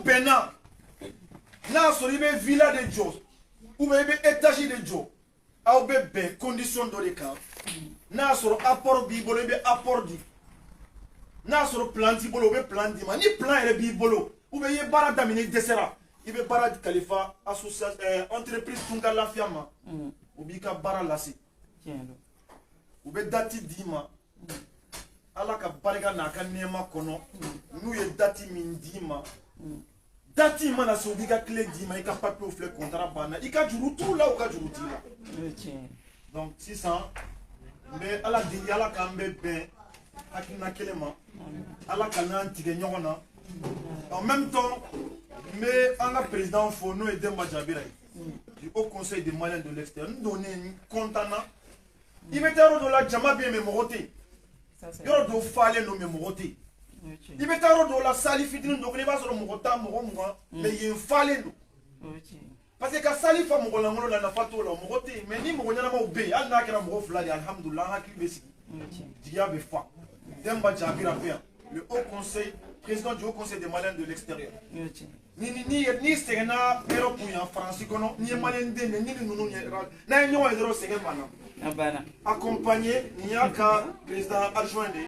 Bɛnna, n'a y'a sɔrɔ i bɛ villa de jɔ ou bien i bɛ étage de jɔ, aw bɛ bɛn condition dɔ de kan. N'a y'a sɔrɔ apport b'i bolo, i bɛ apport di. N'a y'a sɔrɔ plan t'i bolo, u bɛ plan d'i ma. Ni plan yɛrɛ b'i bolo ou bien i ye baara daminɛ, i dɛsɛra, i bɛ baara kalifa association entreprise Tunka Lafiya ma, u b'i ka baara lase. Tiɲɛ don. U bɛ date d'i ma, Ala ka barika n'a ka nɛɛma kɔnɔ. N'u ye date min d'i ma, date in mana se, u b'i ka clé d'i ma, i ka papier filɛ, contrat banna, i ka juru t'u la, u ka juru t'i la. O ye tiɲɛ ye. Donc sisan, n bɛ Ala deli, Ala k'an bɛ bɛn hakilina kelen ma, Ala ka n'an tigɛ ɲɔgɔn na. En même temps, n bɛ an ka président fo, n'o ye Demba Jabira ye, du Haut Conseil des Maliens de l'extérieur. N donnen, n content na. I bɛ taa yɔrɔ dɔ la, jama bɛ yen mais mɔgɔ tɛ yen. Ça, c'est Yɔrɔ dɔw falen don mais mɔgɔ tɛ yen. O ye tiɲɛ I bɛ taa yɔrɔ dɔw la, salle fitinin dɔ kɔnɔ, i b'a sɔrɔ mɔgɔ 10, mɔgɔ 20, mais yen falen don. O ye tiɲɛ ye. Parce que ka salle fa mɔgɔ lankolon na, nafa t'o la, mɔgɔ tɛ yen. Mais ni mɔgɔ ɲɛnamaw bɛ yen, hali n'a kɛra mɔgɔ 2 de ye, alihamudulila, an hakili bɛ sigi. O ye tiɲɛ ye. Jigiya bɛ fa. Demba Jabira bɛ yan, le haut conseil, président du Haut Conseil des Maliens de l'extérieur. O ye tiɲɛ ye. Ni n'i sɛgɛnna Europe yan, Faransi kɔnɔ, n'i ye Malien den de ni ninnu ye, n'a ye ɲɔgɔn ye dɔrɔn, sɛgɛn banna. A banna. Accompagné, nin y'a ka président adjoint de ye.